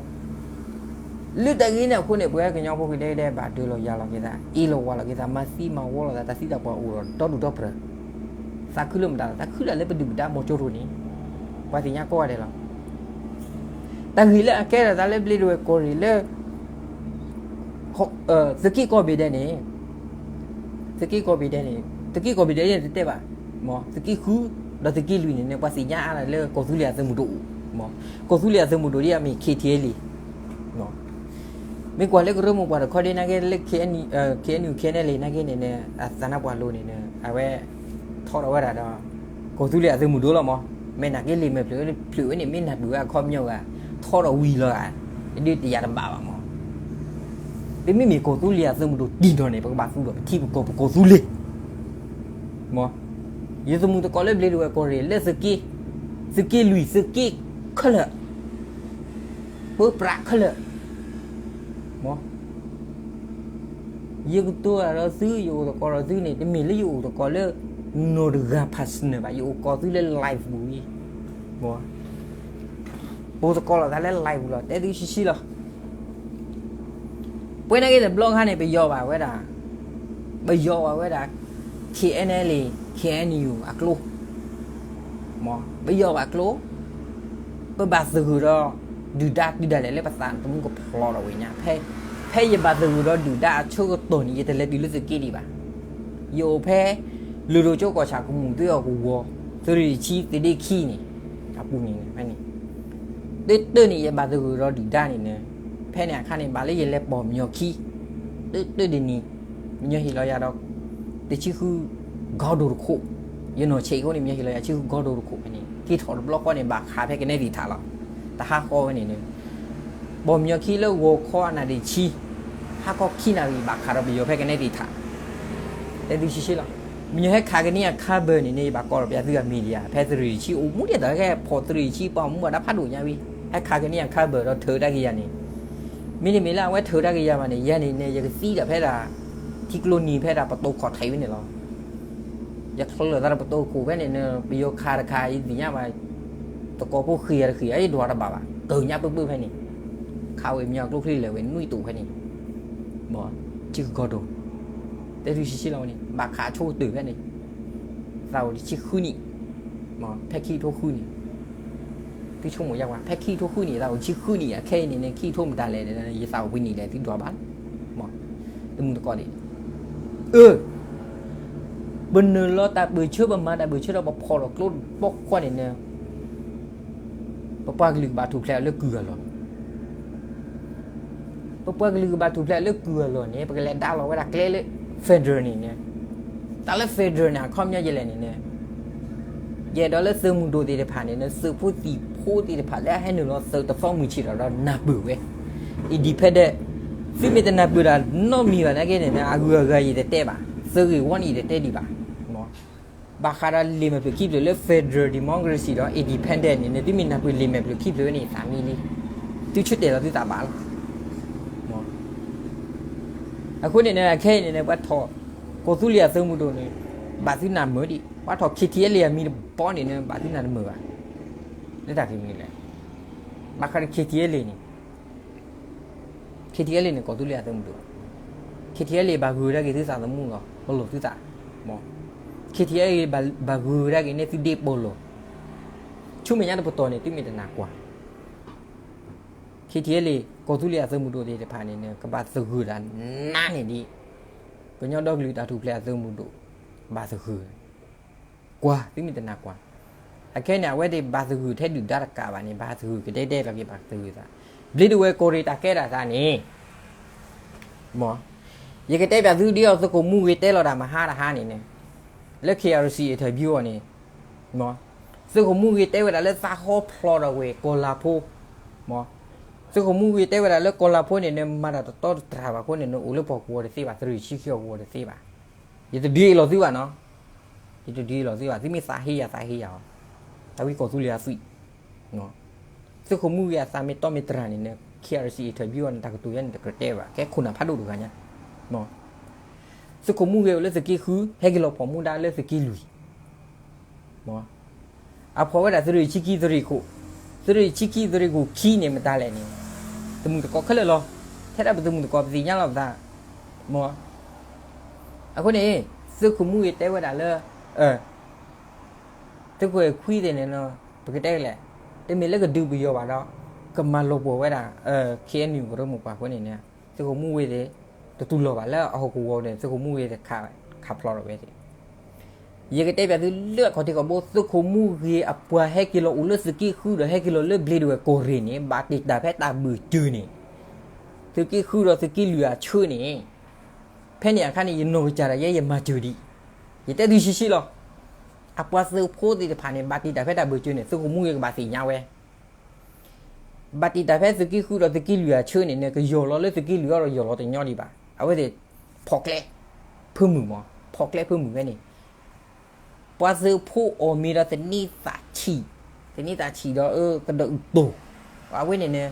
လၢတၢ်ဂ့ၢ်န့ၣ်အဃိန့ၣ် ပှၤကညီဖိကဒဲကဒဲဘၣ်ဒုးလီၤယၤလီၤက့ၤသး, အ့ၣ်လိာ်ဝါလိာ်က့ၤသး, မၤသံမၤဝီလိာ်သး, တၢ်သံတၢ်ပှၢ်အိၣ်ဒီးဒီဒူၣ်ဒီပြၢၤ, သးခုလၢမတၤလဲၣ်, သးခုဒၣ်လၢပဒုၣ်ပဒါမီၤကၠိရိၤန့ၣ်, ပှၤသ့ၣ်ညါကိးဂၤဒဲးလီၤ. တၢ်ဂ့ၢ်လၢအကဲထီၣ်သးလၢဘျ့ဒဝဲၢ်ကီၢ်ရ့ၣ်လၢ သုးက့ကီၢ်ဘ့ၣ်ဒဲးန့ၣ်, သုးက့ကီၢ်ဘ့ၣ်ဒဲးန့ၣ်, သုးက့ကီၢ်ဘ့ၣ်ဒဲးန့ၣ် တတဲဘၣ်, မ့ၢ် သုးက့ဃု ဒီးသုးက့လွံၢ်န့ၣ်န့ၣ် ပှၤသ့ၣ်ညါအါလၢကီၢ်သူလ့ၤအသုးမုၢ်ဒိၣ်, မ့ၢ် ကီၢ်သူလ့ၤအသုးမုၢ်ဒိၣ်ဒ်အမ့ၢ် KTLA မ့ၢ်ကွၢ်လၢကရၢမိၢ်ပှၢ်တခီဒ်နာ်က့လၢ KNU, KNLA နာ်က့န့ၣ်န့ၣ် အသးနါပှၢ်လိၤန့ၣ်န့ၣ် အဝဲ ထီထီၣ်ဝဲဒၣ်ဒီး ကီၢ်သူလ့ၤအသုးမုၢ်ဒိၣ်လီၤမး, မ့ၢ်နာ်က့လံာ်မဲာ်ဖျၢၣ်ဖျၢၣ်ဝဲန့ၣ် မ့ၢ်နၢ်ပၢၢ်ဝဲအခီပညီဂၤ, ထီထီၣ်ဝံၤလီၤဧါ, ဒ်တယာ်တဘၣ်ဘၣ်မး, ပမ့မ့ၢ်ကီၢ်သူလ့ၤအသုးမုၢ်ဒိၣ်တံၢ်နီၢ်န့ၣ် ပကဘၣ်သူၣ်ထီၣ်ပထံပကီၢ်ပကီၢ်သူလ့ၤ မ့ၢ် ယသုးမုၢ်သကိးလၢဘျ့ဒဝဲၢ်ကီၢ်ရ့ၣ်လၢသုးက့, သုးက့လွံၢ်သုးက့ခဲလၢာ်, ပၢပြးခဲလၢာ်, မ့ၢ် ယကတိၤတၢ်ဒီးသု ယအိၣ်သကိးဒီးသုန့ၣ် တမ့ၢ်လၢယအိၣ်သကိးလၢ နီၢ်တဂၤ personal ဘၣ်, ယအိၣ်သကိးသုလၢ live ပူၤအံၤ, မ့ၢ် အိၣ်သကိးလိာ်သးလၢ live ပူၤလီၤ, တဲသုဆှံဆှံလီၤ. ပဝဲနာ်က့တဘျီခါန့ၣ် ပယီၤဘၣ်ဝဲဒၣ်, ပယီၤဘၣ်ဝဲဒၣ် KNLA KNU အကျိ, မ့ၢ် ပယီၤဘၣ်ကျိ, ပဘၣ်သဂၢၢ်ဒီး ဒုၣ်ဒါတုၤဒၣ်လဲာ်လၢပသးသမူကဖျိးထီၣ်ဝဲညါ, ဖဲယဘၣ်သဂၢၢ်ဒီးဒုၣ်ဒါအဆၢကတီၢ်န့ၣ် ယတလဲၤတုၤလၢသုးက့ဒံးဘၣ်, ယအိၣ်ဖဲ လုၢ်ဒိၣ်ကၠိကီၢ်ဆၣ်ကမူၣ်သ့အီၤကဝီၤ သုးရ့ၣ်ဆံသ့ၣ်ဒ့ခံန့ၣ်, အပူၤန့ၣ်ဖဲန့ၣ်, တၢၢ်တၢၢ်န့ၣ် ယဘၣ်သဂၢၢ်ဒီးဒုၣ်ဒါန့ၣ်န့ၣ်, ဖဲန့ၣ်အခါန့ၣ် ဘၣ်လၢယလဲၤပိာ်မညီခံ, တၢၢ်တၢၢ်ဒ်န့ၣ်, မညီဟ့ၣ်လီၤယၤဒီး တဆံဃု ဂီၤဒိၣ်တခိၣ်, ယနီၢ်ဆံးအဃိန့ၣ် မညီဟ့ၣ်လီၤယၤတဆံဃု ဂီၤဒိၣ်တခိၣ်ဖဲန့ၣ်, က့ၤထီၣ်တဘျီဃီန့ၣ် ဘၣ်ခးဖဲကနဲသံၣ်ထးလီၤ, တဟါဃီဝဲန့ၣ်န့ၣ်, ပိာ်မညီခံလၢဂီၤခီအနၣ်ရံၣ်ဆံ, ဟါခီခံနၣ်ရံၣ် ဘၣ်ခးဒီးပယီၤဖဲကနဲသံၣ်ထး, တဲသုဆှံဆှံလီၤ. မညီဟဲခးကန့ၢ်အခါဘၢၣ်န့ၣ်န့ၣ် ယဘၣ်ကိးဒီးပယီၤသုးအ media ဖဲသုးရ့ၣ်ဆံအိၣ်မူဒ်သိးဟဲဖီၣ်သုးရ့ၣ်ဆံ ပှၤမူဘၣ်တၢ်ဖးဒိၣ်ညါဝံၤ ဟဲခးကန့ၢ်အခါဘၢၣ်ဒီးထၢးတၢ်က့ၤယၤန့ၣ်, မ့တမ့ၢ်လၢအဝဲထၢးတၢ်က့ၤယၤဘၣ်န့ၣ် ယၤန့ၣ်န့ၣ် ယကသံဒၣ်ဖဲဒၣ် ထံကျိနံၤဖဲဒၣ်ပတိၢ်ခီၣ်ထံးဝဲန့ၣ်လီၤ. ယချၢၣ်သးဒီးပတိၢ်ခိၣ်ဖဲန့ၣ်န့ၣ် ပယီၤခးတခါ ယသ့ၣ်ညါဘၣ်, သကိးဖိဃ့ၢ်ယၤတဃ့ၢ် ယဒွးတဘၣ်ဘၣ် ကၢၢ်ညါပၢၢ်ပၢၢ်ဖဲန့ၣ်, ခးဝဲမညီကျိချံလဲၣ်ဝဲနွံတိာ်ဖဲန့ၣ်, မ့ၢ် ဆံဃုကီၢ်ဒိၣ်, တဲသုဆှံဆှံလီၤဝဲန့ၣ် ဘၣ်ခးဆိကတၢၢ်ဖဲန့ၣ်, သးအိၣ်တဆံဃုနံၣ်, မ့ၢ် ဖဲခံကထိဃုနံၣ် သုဆိကမိၣ်ယါဝဲ ဖဲခံကထိဃုနံၣ် သးအိၣ်တဆံဃုနံၣ် အခဲအံၤန့ၣ်န့ၣ် ခံကထိမတၤလဲၣ် ယသးအိၣ်ပှဲၤနံၣ်လဲၣ် သုဒွးဘၣ်, မ့ၢ် တမုၢ်တကိးဒံး, အၢ ပနုာ်လီၤတၢ်ပၢၢ်ဆၢ ပမၤတၢ်ပၢၢ်ဆၢဒီး ပဖီၣ်လီၤကျိတဘျီဃီန့ၣ်န့ၣ်, ပပှၤကလုာ်ကဘၣ်ထူၣ်ဖျဲးအီၤလၢကုၢ်အလီၢ်, ပပှၤကလုာ်ကဘၣ်ထူၣ်ဖျဲးအီၤလၢကုၢ်အလီၢ်န့ၣ် ပကလဲၤဒါလီၤဝဲဒၣ်ကျဲလၢ federal န့ၣ်န့ၣ်, တၢ်လၢ federal န့ၣ် အခီပညီယဲလဲၣ်န့ၣ်န့ၣ်, ယအဲၣ်ဒိးလၢသုးမုၢ်ဒိၣ်သ့ၣ်တဖၣ်န့ၣ်န့ၣ် သုးဖိသံၣ်ဖိသ့ၣ်တဖၣ်လၢအဟဲနုာ်လီၤသုးတသီမုၢ်ဆ့ၣ်ထီၣ်ဒီးနၢ်ပၢၢ်ဝဲ, independent, သုမ့ၢ်တနၢ်ပၢၢ်တၢ်နီတမံၤဘၣ်နာ်က့န့ၣ်န့ၣ် အဂုၤအဂၤယတတဲဘၣ်, သုးဂ့ၢ်ဝီန့ၣ်ယတတဲဒံးဘၣ်, ဘၣ်ဃးဒီးလံာ်မဲာ်ဖျၢၣ်ခံဖျၢၣ်လၢ federal democracy ဒီး independent န့ၣ်န့ၣ် သုမ့ၢ်နၢ်ပၢၢ်လံာ်မဲာ်ဖျၢၣ်ခံဖျၢၣ်န့ၣ် သးမံလံ, သုဆၢတဲာ်လီၤသုသးဘၣ်လီၤ, မ့ၢ် အဃိန့ၣ်န့ၣ် အခဲအံၤန့ၣ်န့ၣ် ပှၤထီၣ်ကီၢ်သူလ့ၤအသုးမုၢ်ဒိၣ်န့ၣ် ဘၣ်သုနၢ်မုာ်ဒံး, ပှၤထီၣ် K T L A အမံၤတဘီန့ၣ်န့ၣ် ဘၣ်သုနၢ်တမုာ်ဘၣ်. လၢတၢ်ဂ့ၢ်မနုၤလဲၣ်, ဘၣ်ဃးဒီး K T L A န့ၣ် K T L A န့ၣ် ကီၢ်သူလ့ၤအသုးမုၢ်ဒိၣ်, K T L A ဘၣ်ဂုာ်ဒၣ်က့ၤသုသးသမူလီၤ, ပလီၢ်သုသး, မ့ၢ် K T L A ဘၣ်ဂုာ်ဒၣ်က့ၤန့ၢ်သုဒ့ပလီၢ်, ဆူမဲာ်ညါတပတီၢ်န့ၣ် သုမ့ၢ်တနၢ်ကွၢ် K T L A ကီၢ်သူလ့ၤအသုးမုၢ်ဒိၣ်သ့ၣ်တဖၣ်န့ၣ်န့ၣ် ကဘၣ်သဂၢၢ်တၢ်နါန့ၣ်ဒံး, ကညီဒီကလုာ်တၢ်ထူၣ်ဖျဲးအသုးမုၢ်ဒိၣ် ဘၣ်သဂၢၢ်, ကွၢ် သုမ့ၢ်တနၢ်ကွၢ်, အခဲန့ၣ် အဝဲသ့ၣ်ဘၣ်သဂၢၢ်ထဲဒုၣ်ဒါတကးဘၣ်န့ၣ် ဘၣ်သဂၢၢ်ကတဲတဲလီၤက့ၤဘၣ်သဂၢၢ်သး, ဘျ့ဒဝဲၢ်ကီၢ်ရ့ၣ်တၢ်ကဲတၢ်သးန့ၣ် မ့ၢ် ယကတဲပၠးသုဒ်အီၤ သုးခိၣ်မူဂ့ၤတဲလီၤတၢ်မဟါတဟါန့ၣ်န့ၣ်, လၢ K R C interview အီၤန့ၣ်, မ့ၢ် သုးခိၣ်မူဂ့ၤတဲဝဲဒၣ်လၢသးဟီဖျိးဒီးဝဲၢ်ကီၤလၤဖိ, မ့ၢ် သုးခိၣ်မူဂ့ၤတဲဝဲဒၣ်လၢကီၤလၤဖိန့ၣ်န့ၣ် မၤတၢ်တတီတတြၢ်ဘၣ်အဃိန့ၣ်န့ၣ် အိၣ်လၢပှၤကဝီၤတသ့ဘၣ်, သရၣ်ဆံခံအကဝီၤတသ့ဘၣ်. ယတဒုးအ့ၣ်လိာ်သုဘၣ်နီၤ, ယတဒုးအ့ၣ်လိာ်သုဘၣ်, သုမ့ၢ်သးဟ့ယၤသးဟ့ယၤအီၤ, တၢ်ဝံကီၢ်သူလ့ၤအသွံၣ် သုးခိၣ်မူဂ့ၤအသးမ့ၢ်တီမ့ၢ်တြၢ်န့ၣ်န့ၣ် K R C interview အီၤန့ၣ် တၢ်ကတိၤယါန့ၣ် တကြၢးတဲဘၣ်, ကဲခိၣ်နၢ်ဖးဒိၣ်တဂၤညါ, သုးခိၣ်မူဂ့ၤအိၣ်လၢသုးက့ဃု ဟဲက့ၤလီၤဖီၣ်မူဒါလၢသုးက့လွံၢ်, အဖီၣ်ဝဲဒၣ်သရၣ်ဆံခံသရၣ်ခိၣ်, သရၣ်ဆံခံသရၣ်ခိၣ်ခံန့ၣ် မတၤလဲၣ်န့ၣ်, သုးမုၢ်သကိးခဲလၢာ်လီၤ, ထဲဒၣ်ပသုးမုၢ်သကိး ပသ့ၣ်ညါလီၤပသး, မ့ၢ် အဃိန့ၣ် သုးခိၣ်မူဂ့ၤတဲဝဲဒၣ်လၢ သုးခိၣ်ခွံသ့ၣ်န့ၣ် ပကတဲလဲၣ်, တမ့ၢ်လၢကဒုးပယီၤဘၣ်ဒီး ကမၤလီၤပှီၢ်ဝဲဒၣ် K N U ကရၢမိၢ်ပှၢ်အဃိန့ၣ်န့ၣ် သုးခိၣ်မူဂ့ၤသ့ၣ် တတူၢ်လိာ်ဘၣ်လၢအဟီၣ်ကဝီၤန့ၣ် သုးခိၣ်မူဂ့ၤသ့ၣ် ခးဖျိးထီၣ်ဝဲသ့ၣ် ယကတဲပၠးသုလၢအခီၣ်ထံးခီၣ်ဘိ သုးခိၣ်မူဂ့ၤအပှၤဟဲက့ၤလီၤအိၣ်လၢသုးက့ဃုဒီးဟဲက့ၤလီၤလၢဘျ့ဒဝဲၢ်ကီၢ်ရ့ၣ်န့ၣ် ဘၣ်တ့ၢ်တၢ်ဖဲတၢ်ဘၢၣ်စၢၤန့ၣ်, သုးက့ဃုဒီးသုးက့လွံၢ်အဆၢန့ၣ်, ဖဲန့ၣ်အခါန့ၣ် ယနီၢ်ကစၢ်ဒၣ်ယဲ ယမၤစၢၤဒံး, ယတဲသုဆှံဆှံလီၤ. အပှၤသုးဖိသ့ၣ်တဖၣ်န့ၣ် ဘၣ်တ့ၢ်တၢ်ဖဲတၢ်ဘၢၣ်စၢၤန့ၣ် သုးခိၣ်မူဂ့ၤကဘၣ်သ့ၣ်ညါဝဲ ဘၣ်တ့ၢ်တၢ်ဖဲသုးက့ဃုဒီးသုးက့လွံၢ်အဆၢန့ၣ်န့ၣ် ကယီၢ်လီၤလၢသုးက့လွံၢ်အီၤဒီးယီၢ်လီၤတညီဒံးဘၣ်. အဝဲသ့ၣ် ဖီၣ်ကျဲ ဖၢမုၢ်မး ဖီၣ်ကျဲဖၢမုၢ်ဝဲန့ၣ်, ပှၤသုးဖိအီၣ်မ့ၤဒီးသန့ၤသးဆံး, သန့ၤသးဆံးဒီး ကဒီးအုၣ်တိၢ်, အဝဲန့ၣ်န့ၣ်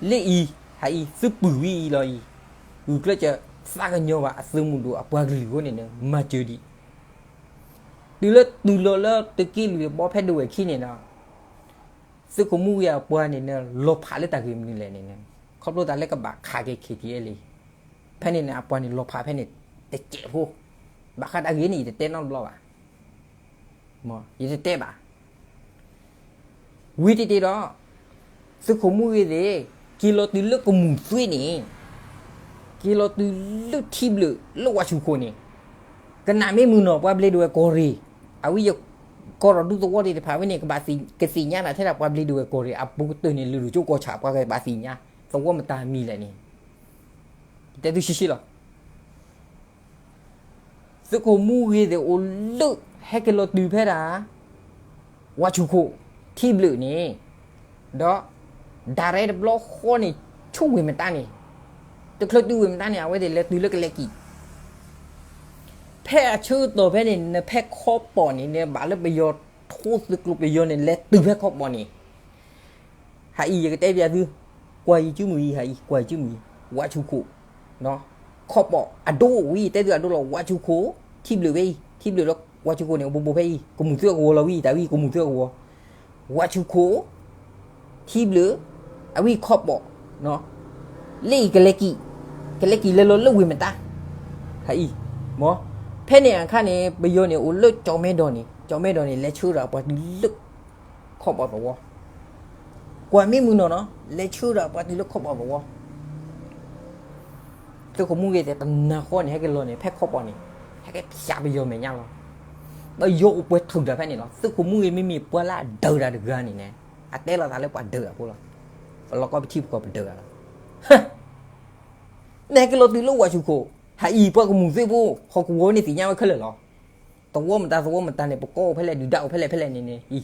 လၢအံၤ ဟးအံၤ သုပုၢ်ဝံၤအံၤလီၤအံၤ, ဂုာ်ကျဲးစၢး သးကညီၤဘၣ်အသုးမုၢ်ဒိၣ်အပှၤကလုာ်အဃိန့ၣ်န့ၣ် မၤစၢၤဒံး တုၤလၢတုၤလီၤလၢသုးက့လွံၢ်တဘီဖဲဒဝဲၢ်ခံန့ၣ်ဒီး သုးခိၣ်မူဂ့ၤအပှၤန့ၣ်န့ၣ် လီၤဖးလၢတၢ်ဂ့ၢ်မနုၤလဲၣ်န့ၣ်န့ၣ် ခီဖျိသးလၢကဘၣ်ခးက့ၤ K T L A ဖဲန့ၣ်န့ၣ် အပှၤန့ၣ်လီၤဖးဖဲန့ၣ် တစဲးဖိ, ဘၣ်ဃးတၢ်ဂ့ၢ်န့ၣ် ယတတဲနီတဘျီဘၣ်. ယတတဲဘၣ် ဝံၤတ့ၢ်တ့ၢ်ဒီး သုးခိၣ်မူဂ့ၤသ့ၣ် က့ၤလီၤတုၤလၢကမူၣ်သွ့န့ၣ်, က့ၤလီၤတုၤလၢထံဘျၢၣ်လၢဝၣ်ဆူၣ်ခိၣ်န့ၣ်, ကနၣ်မ့ၢ်မုၢ်နီၢ်ပှၤဘျ့ဒဝဲၢ်ကီၢ်ရ့ၣ်, အဝဲယကီၢ်ဒီးဒူသဝီသ့ၣ်တဖၣ်ဝဲန့ၣ် ကဘၣ်ကသ့ၣ်ညါနၤထဲဒၣ်ပှၤဘျ့ဒဝဲၢ်ကီၢ်ရ့ၣ် အပူၤကတၢၢ်န့ၣ် လုၢ်ဒိၣ်ကၠိကီၢ်ဆၣ်ပှၤကဘၣ်သ့ၣ်ညါ, သဝီမတၤမံၤလဲၣ်န့ၣ်, ယတဲသုဆှံဆှံလီၤ. သုးခိၣ်မူဂ့ၤသ့ၣ်အိၣ်လၢ ဟဲက့ၤလီၤတုၤဖဲဒၣ် ဝၣ်ဆူၣ်ခိၣ် ထံဘျၢၣ်န့ၣ်, ဒီး ဒၣ်ရဲတဘျီဃီန့ၣ် ဆူဝ့ၢ်မတါန့ၣ်, တချုးတုၤဝ့ၢ်မတါန့ၣ် အဝဲသ့ၣ်လဲၤတုၤလၢကလဲၤကံၣ်, ဖဲအဆၢကတီၢ်ဖဲန့ၣ် နဖဲခီပီၣ်န့ၣ် နဘၣ်လၢပယီၤထိသုးကျိၤပယီၤန့ၣ် လဲၤတုၤဖဲခီပီၣ်န့ၣ် ဟးအံၤ ယကတဲပျးသု, ကွၢ်ယံၤစုမုၢ်အံၤ ဟးအံၤ ကွၢ်ယံၤစုမုၢ်အံၤ ဝၣ်ဆူၣ်ခိၣ်, ခီပီၣ်အဒိဝံၤ တဲသုအဒိလီၤ ဝၣ်ဆူၣ်ခိၣ်, ထံဘျၢၣ်ဝဲအံၤ ထံဘျၢၣ်လၢဝၣ်ဆူၣ်ခိၣ်န့ၣ် အိၣ်ဘူးဘူးဖဲအံၤ ကမူၣ်သုအကဝီၤလီၤဝံၤ တၢ်ဝံၤကမူၣ်သုအကဝီၤ, ဝၣ်ဆူၣ်ခိၣ်, ထံဘျၢၣ်, အဝံၤခီပီၣ်, လၢအံၤကလဲၤကံၣ်, ကလဲၤကံၣ်လဲၤလီၤလၢဝ့ၢ်မတါ, ဟးအံၤ, မ့ၢ်, ဖဲန့ၣ်အခါန့ၣ် ပယီၤန့ၣ်အိၣ်လၢကၠီၣ်မဲဒီးန့ၣ် ကၠီၣ်မဲဒီးန့ၣ် လဲၤဆှၢဒီးပှၤတုၤလၢ ခီပီၣ်သဝီ, ကွၢ်မ့ၢ်မုၢ်နီၢ်နီၢ် လဲၤဆှၢဒီးပှၤတုၤလၢခီပီၣ်သဝီ, သုးခိၣ်မူဂ့ၤသ့ၣ်တနၤဃီန့ၣ် ဟဲက့ၤလီၤန့ၣ် ဖဲခီပီၣ်န့ၣ် ဟဲက့ၤဖျါပယီၤမဲာ်ညါလီၤ, ပယီၤအိၣ်ပှဲၤထုးတၢ်ဖဲန့ၣ်လီၤ, သုးခိၣ်မူဂ့ၤမ့မ့ၢ်ပှၤလၢအဒုးတၢ်တဂၤန့ၣ်န့ၣ် အတဲလီၤသးလၢပှၤဒုးအဖိလီၤ, ပလီၢ်ကီပထံပကီၢ်ပဒုးလီၤ နဟဲက့ၤလီၤတုၤလၢဝၣ်ဆူၣ်ခိၣ်, ဟးအံၤပှၤကမူၣ်သ့ၣ်ဖိ, ဟီၣ်ကဝီၤန့ၣ်သ့ၣ်ညါဝဲခဲလၢာ်လီၤ, သဝီမတၤသဝီမတၤန့ၣ် ပကီၢ်အိၣ်ဖဲလဲၣ် ဒုၣ်ဒါအိၣ်ဖဲလဲၣ်ဖဲလဲၣ်န့ၣ်န့ၣ် အံၤ,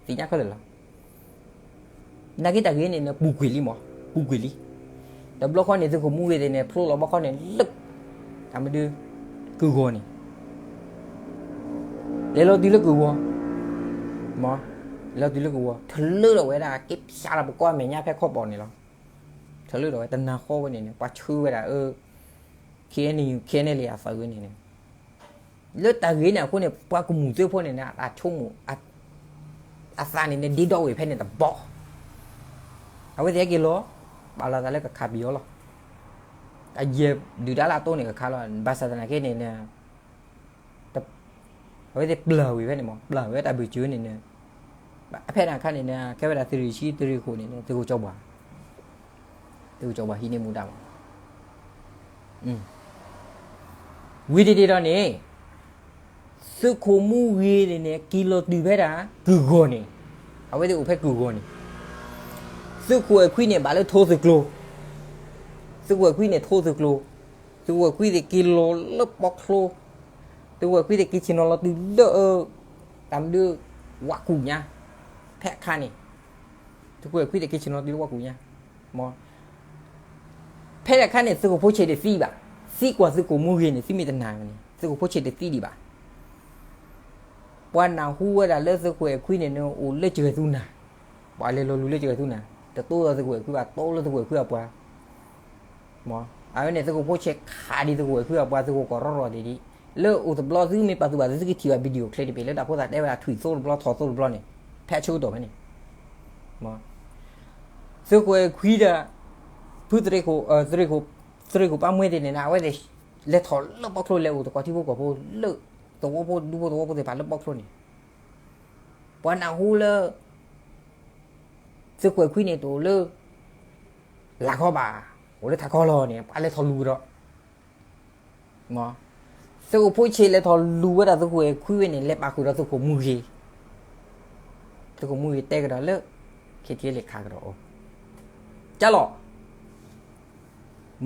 သ့ၣ်ညါခဲလၢာ်လီၤ, နာ်က့တၢ်ဂ့ၢ်န့ၣ်န့ၣ် ပူၤကွံာ်လံမး, ပူၤကွံာ်လံ, တဘျီဃီန့ၣ် သုးခိၣ်မူဂ့ၤသ့ၣ်န့ၣ် ဖျိလီၤဘၣ်ဃီန့ၣ် လၢ, တၢ်မဒု, ကုၢ်ဂီၤန့ၣ် လဲၤလီၤတုၤလၢကုၢ်ဂီၤ, မ့ၢ်, လဲၤလီၤတုၤလၢကုၢ်ဂီၤ ထုးလၢထီၣ်ဝဲဒၣ် က့ၤဖျါလီၤပကီၢ်အမဲာ်ညါဖဲခီပီၣ်န့ၣ်လီၤ, ထုးလၢထီၣ်ဝဲတနၤဃီဝဲန့ၣ်န့ၣ် ပှၤဆှၢဝဲဒၣ်အၢ K N U K N L A အသုးဝဲန့ၣ်န့ၣ်, လၢတၢ်ဂ့ၢ်န့ၣ်အဃိန့ၣ် ပှၤကမူၤသ့ၣ်ဖိန့ၣ်န့ၣ် အဆိကမိၣ် အသးန့ၣ်န့ၣ် ဒ့ဒီဝ့ၢ်ဖဲန့ၣ်တဘီ, အဝဲသ့ၣ်ဟဲက့ၤလီၤ, ဘၣ်လီၤသးလၢကခးပယီၤလီၤ, အယဲၢ်ဒုၣ်ဒါလၢအတိၢ်န့ၣ်ကခးလီၤ, ဘၣ်ဆၣ်သနာ်က့န့ၣ်န့ၣ် အဝဲသ့ၣ်ပျၢ်ဝံၤဖဲန့ၣ်မး, ပျၢ်ဝံၤဝဲတၢ်ဘုၣ်စၢၤန့ၣ်န့ၣ်, အဖဲတၢ်ခါန့ၣ်န့ၣ် ကဲဝဲဒၣ်သုးရ့ၣ်ဆံ သုးရ့ၣ်ဃိးန့ၣ်န့ၣ် သုးခိၣ်ကၠီၤဘှါ, သုးခိၣ်ကၠီၤဘှါဟံးန့ၢ်မူဒါမး, ဝံၤတဒ့ဒီးန့ၣ် သုးခိၣ်မူဂ့ၤန့ၣ်န့ၣ် က့ၤလီၤတုၤဖဲဒၣ် ကုၢ်ဂီၤန့ၣ်, အဝဲသ့ၣ်အိၣ်ဖဲကုၢ်ဂီၤန့ၣ်, သုးခိၣ်အဲၣ်ခွံန့ၣ် ဘၣ်လၢထိသုးကျိၤ, သုးခိၣ်အဲၣ်ခွံန့ၣ် ထိသုးကျိၤ, သုးခိၣ်အဲၣ်ခွံသ့ၣ်က့ၤလီၤလၢပီချိ, သုးခိၣ်အဲၣ်ခွံသ့ၣ်က့ၤဆ့ၣ်နီၤလီၤတုၤလၢ တၢ်မနုၤ ဝးကူၣ်ညါ, ဖဲအခါန့ၣ် သုးခိၣ်အဲၣ်ခွံသ့ၣ်က့ၤဆ့ၣ်နီၤလီၤတုၤလၢဝးကူၣ်ညါ, မ့ၢ် ဖဲတၢ်ခါန့ၣ် သုးခိၣ်ဖိဆဲးတသံဘၣ်, သံကွၢ်သုးခိၣ်မူဂ့ၤန့ၣ် သုမ့ၢ်တနာ်န့ၣ် သုးခိၣ်ဖိဆဲးတသံဒံးဘၣ်, ပှၤနၢ်ဟူဝဲဒၣ်လၢသုးခိၣ်အဲၣ်ခွံန့ၣ်န့ၣ် အိၣ်လၢစှၤသူနၢ်, ပှၤလဲၤလီၤလူၤလၢစှၤသူနၢ်, တတိလၢသုးခိၣ်အဲၣ်ခွံဘၣ်, တိလၢသုးခိၣ်အဲၣ်ခွံအပှၤ မ့ၢ် အဝဲန့ၣ် သုးခိၣ်ဖိဆဲးခးဒံးသုးခိၣ်အဲၣ်ခွံအပှၤ သုးခိၣ်ကီၢ်ရီရီၣ်ဒံးဒံး, လၢအိၣ်တဘျီသုမ့ၢ်ပာ်သူၣ်ဘၣ်သု သုကထံၣ်ဘၣ် video clip တဘ့ၣ် လၢတၢ်ဖိသၣ်တဲဝဲဒၣ်ထွံၣ်သိတဘျီ ထိၣ်သိတဘျီန့ၣ်, ဖဲအဆၢကတီၢ်ဖဲန့ၣ်, မ့ၢ် သုးခိၣ်အဲၣ်ခွံဒီး ဖုသုးရ့ၣ်ခိၣ်, သုးရ့ၣ်ခိၣ်, သုးရ့ၣ်ခိၣ်ပၢ်မွဲသ့ၣ်န့ၣ်န့ၣ် အဝဲသ့ၣ် လဲၤထီၣ်လၢပီချိ လဲၤအိၣ်သကိးထံဖိကီၢ်ဖိလၢ သဝီဖိဒူဖိသဝီဖိသ့ၣ်တဖၣ်လၢပီချိန့ၣ်, ပှၤနၢ်ဟူလၢ သုးခိၣ်အဲၣ်ခွံန့ၣ်တအိၣ်လၢ လၢ်ခီဘၣ်, အိၣ်လၢထးခီလီၤန့ၣ် ပှၤလဲၤထီၣ်လူၤကဒီး, မ့ၢ် သုးခိၣ်ဖိဆဲးလဲၤထီၣ်လူၤဝဲဒၣ်သုးခိၣ်အဲၣ်ခွံဝဲန့ၣ် လဲၤပာ်ဃုာ်ဒီးသုးခိၣ်မူဂ့ၤ, သုးခိၣ်မူဂ့ၤတဲကဒီးလၢ KTLA ခးကဒီးအီၤ, ကၢ်လီၤ,